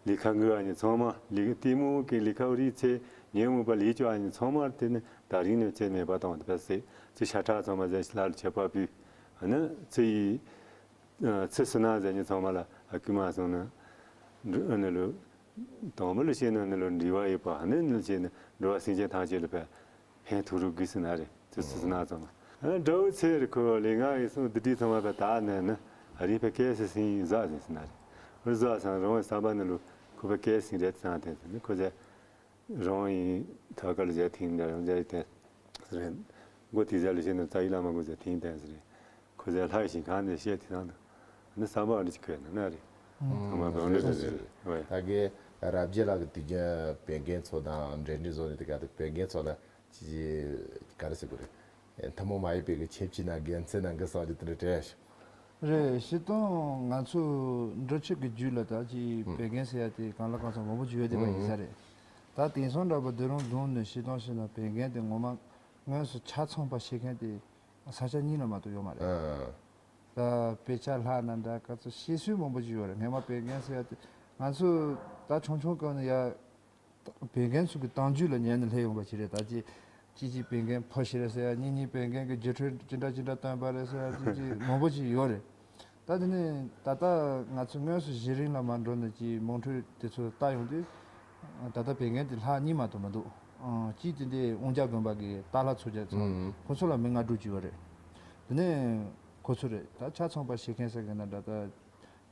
ལས་ཁ་འགུལ་བ་ནི་ཚང་མ་ལས་གཏི་མུག་གི་ལས་ཁ་རིགས་ཚེ་ཉོན་མོངས་པ་ལས་བྱུང་བ་ནི་ཚང་མ་དེ་ནི་ད་རིང་ནས་ཚེ་མེད་པ་དང་དེ་བས་སྲིད། ཚེ་ཤ་ཁྲག་ཚང་མ་ཟད་ལྷ་ལ་མཆོད་པ་ཕུལ། ཨ་ནི་ཚེ་ཡི་ཚེ་ཟིན་ན་ཟེར་ནས་ཚང་མ་ལ་ཨ་ཀི་མ་སོང་ན་འགྲོ་ཨ་ནི་ལོ་དང་པོ་ལ་བྱས་ན་ནི་ལོ་འབྲས་བུ་ཡོད་པ། ཨ་ནི་ནི་བྱས་ན་འགྲོ་བ་སེམས་ཅན་ཐམས་ཅད་ལ་ཕན་ཕན་ཐོགས་རུ་དགོས་ཟེར་ན་རེད། ཚེ་ཟིན་ན་ཚང་མ། ཨ་དགྲ་བོ་ཚེ་རིག་ཁོ་ལས་ངན་ཡིན་གསུང་བདུད་སྡིག་ཚང་མ་ཕན་ད་ནས་ནི་ཨ་རིག་ཕན་སྐད་སེ་སིང་ཟག་ཟིན་ཟེར་ན་རེད། འོ་ཟག་སང་རང་བསམ་པ་ནི་ལོ་ཁོ་ཕན་སྐད་སིང་རེད་ཚང་དེ་ནི་ཁོ་ཟེར། རང་ཡིན་ཐོག་ཀ་ལ་ཟེར་ཐིང་འདྲ་རང་ཟེར་ཏེ་ཟེར། མགོ་དེ་ཟེར་ལ་ཤེས་ན་རྩ་བའི་བླ་མ་མགོ་ཟེར་ཐིང་ཏན་ཟེར། ཁོ་ཟེར་ལྷ་ཡི་ཞིང་ཁང་ནས་བཤད་དེ་དང་དུ་ནི་བསམ་པ་འདྲ་ཅིག་ཁོས་ན་ན་རེ། ཚང་མ་གང་འདྲ་ཟེར་བས། ད་གི་རབ་རྒྱས་ལགས་ཀྱི་དུས་རྒྱུན་བན་རྒན་ཚོ་དང་འབྲེལ་འདྲིས་བཟོ་ནས་དེ་ག་དུ་བན་རྒན་ཚོ་ལ་ཅི་ཅི་ག་རེ་ཟེར་དགོས་རེད། ཐུན་མོང་མ་ཡིན་པའི་གི་ཆེབ་ཆི་ན་དགེ་མཚན་ན་གི་སོགས་ཀྱི་དེ་འདྲ་དྲན་ཤོག་རེད། སྤྱིར་བཏང་ང་ཚོ་འབྲི་ཆུ་གི་རྒྱུད་ལ་ད་ཅི་ཨུ། བན་རྒན་ཟེར་ཡ་དེ་གང་ལ་གང་འཚམ་མང་པོ་ཅིག་ཡོད་བསྡད་པ་ཡིན་ས་རེད། ད་དེང་སང་འདྲ་པོ་སྡེ་རོང་རྫོང་ནས་སྤྱིར་བཏང་བཤད་ན་བན་རྒན་དེ་ངོ་མ་དངོས་སུ་ཆ་ཚང་པ་བཤད་མཁན་དེ་ས་ཆ་གཉིས་ལ་མ་གཏོགས་ཡོད་མ་རེད། ཨ། ད་དཔེ་ཆ་ལྷག་ན་འདྲ་ག་ཚོད་བཤད་སྲོལ་མང་པོ་ཅིག་ཡོད་རེད། སྔན་མ་བན་རྒན་ཟེར་ཡ་དེ་ང་ཚོ་ད་ཆུང་ཆུང་སྐབས་ནས་ཡ། བན་རྒན་ཚོ་གི་གཏམ་རྒྱུད་ལ་ཉན་ནས་སླེབས་ཡོང་པ་ཞིག་རེད། ད་ཅི་ཅི་ཅི་བན་རྒན་ཕོ་ཞིག་རེད་ཟེར་ཡ། གཉིས་གཉིས་བན་རྒན་གི་རྒྱུ་འཕྲོད་ཅི་འདྲ་ཅི་འདྲ་བཏོན་པ་རེད་ཟེར་ཡ། ཅི་ཅི་མང་པོ་ཅིག་ཡོད་རེད། ད་དེ་ནས་ད་ལྟ་ང་ཚོ་དངོས་སུ་གཞི་རིམ་ལ་མ་འགྲོ་ནས་ཅི་མིང་འཕྲོད་དེ་ཚོ་ལྟ་ཡོང་དུས། ད་ལྟ་བན་རྒན་དེ་ལྷག་གཉིས་མ་གཏོགས་མི་འདུག་ཨང་། གཅིག་དེ་འདི་དབང་རྒྱལ་དགོན་པ་གི་རྟ་ལྷ་ཚོ་རྒྱ་ཚང་། ཁོ་ཚོ་ལ་མི་ལྔ་དྲུག་ཅིག་ཡོད་རེད། དེ་ནས་ཁོ་ཚོ་རེད། ད་ཆ་ཚང་པ་བཤད་མཁན་ཟེར་མཁན་ན་ད་ལྟ།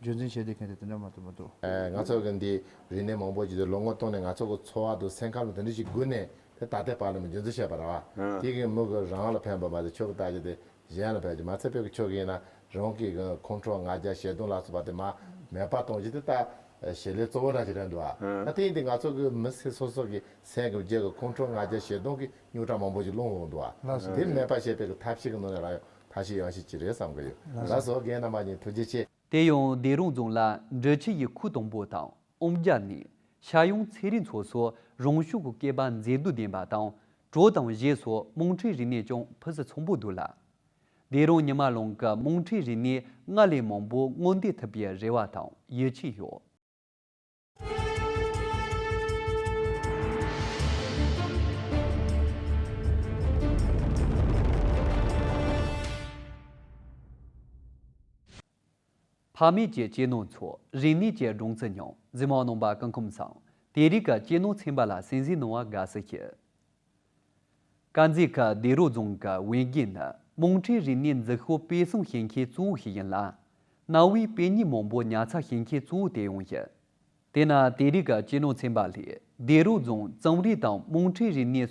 རྒྱུན་འཛིན་བྱས་བསྡད་མཁན་དེ་དེ་འདྲ་མ་གཏོགས་མི་འདུག་ཨ། ང་ཚོ་གི་འདི་རིག་གནས་མང་པོ་ཅིག་དེ་ལོ་ངོ་སྟོང་ནས་ང་ཚོ་གི་འཚོ་བ་དང་སེམས་ཁམས་ལ་དེ་འདྲ་ཞིག་སྒུག་ནས་དེ་ད་ལྟའི་བར་ལ་མི་རྒྱུན་འཛིན་བྱས་པ་རེད་བ། ཨ། དེ་གི་མི་གི་རང་ལ་ཕན་པ་མ་ཟད་ཆོས་ཀྱི་ལྟ་རྒྱུ་དེ་གཞན་ལ་ཕན་རྒྱུ་མ་ཚད་པའི་གི་ཆོས་ཀྱི་ཡིན་ན་རང་གི་གི་ཁོང་ཁྲོ་ང་རྒྱལ་ཞེ་སྡང་ལ་སོགས་པ་དེ་མ་མེད་པ་གཏོང་རྒྱུ་དེ་ད་བྱེད་ལས་གཙོ་བོ་འདྲ་ཞིག་རེད་འདུག་ཨ། ཨ། ད་དེ་ཡིན་དུས་ང་ཚོ་གི་མི་སེར་སོ་སོ་གི་སེམས་ཀྱི་རྒྱུད་གི་ཁོང་ཁྲོ་ང་རྒྱལ་ཞེ་སྡང་གི་རྙོག་དྲ་མང་པོ་ཞིག་སློང་འོང་འདུག་ཨ། ལགས་སོ། དེ་མེད་པ་བྱེད་པའི་གི་ཐབས་ཤེས་ཀྱི་ནང་ནས་རང་ཡང་ཐབས་ཤེས་ཡང་ཤེས་ཅིག་རེད་བསམ་གི་ཡོད། ལགས་སོ། རྒན་རྣམ་པ་གཉིས་ཐུགས་རྗེ་ཆེ། དེ་ཡང་སྡེ་རོང་རྫོང་ལ་འབྲི་ཆུ་ཡི་ཁུག་དང་པོ་དང་ཨོམ་རྒྱ་ནས་ཤ་ཡང་ཚེ་རིང་མཚོ་སོགས་རང་ཤུགས་ཀྱི་སྐད་འབོད་མཛེས་སྡུག་ལྡན་པ་དང་གྲོ་དང་བཞེས་སོགས་མོན་ཁྲོད་རིག་གནས་ཀྱང་ཕུན་སུམ་ཚོགས་པོ་འདུག་ལ། སྡེ་རོང་ཉི་མ་གླིང་གི་མོན་ཁྲོད་རིག་གནས་སྔར་ལས་མང་པོ་སྔོག་འདོན་ཐུབ་པའི་རེ་བ་དང་ཡིད་ཆེས་ཡོད། ཕ་མེས་ཀྱི་གཅེས་ནོར་ཚོ། རིག་གནས་ཀྱི་སྦྲང་རྩི་མྱོང་། གཟིགས་མོ་གནང་བ་སྐུ་ཁམས་བཟང་། དེ་རིང་གི་གཅེས་ནོར་ཚན་པ་ལ་གསན་གཟིགས་གནང་བར་དགའ་བསུ་ཞུ། དཀར་མཛེས་ཁུལ་སྡེ་རོང་རྫོང་གི་བན་དགེ་ནི་མོན་ཁྲོད་རིག་གནས་འཛུགས་སྐྲུན་སྤེལ་གསུམ་བྱེད་མཁན་གཙོ་བོ་ཞིག་ཡིན་ལ། གནའ་བོའི་དཔེ་རྙིང་མང་པོ་ཉར་ཚགས་བྱེད་མཁན་གཙོ་བོ་དེ་ཡང་ཡིན། དེས་ན་དེ་རིང་གི་གཅེས་ནོར་ཚན་པ་ལས་སྡེ་རོང་རྫོང་རྩོམ་རིག་དང་མོན་ཁྲོད་རིག་གནས་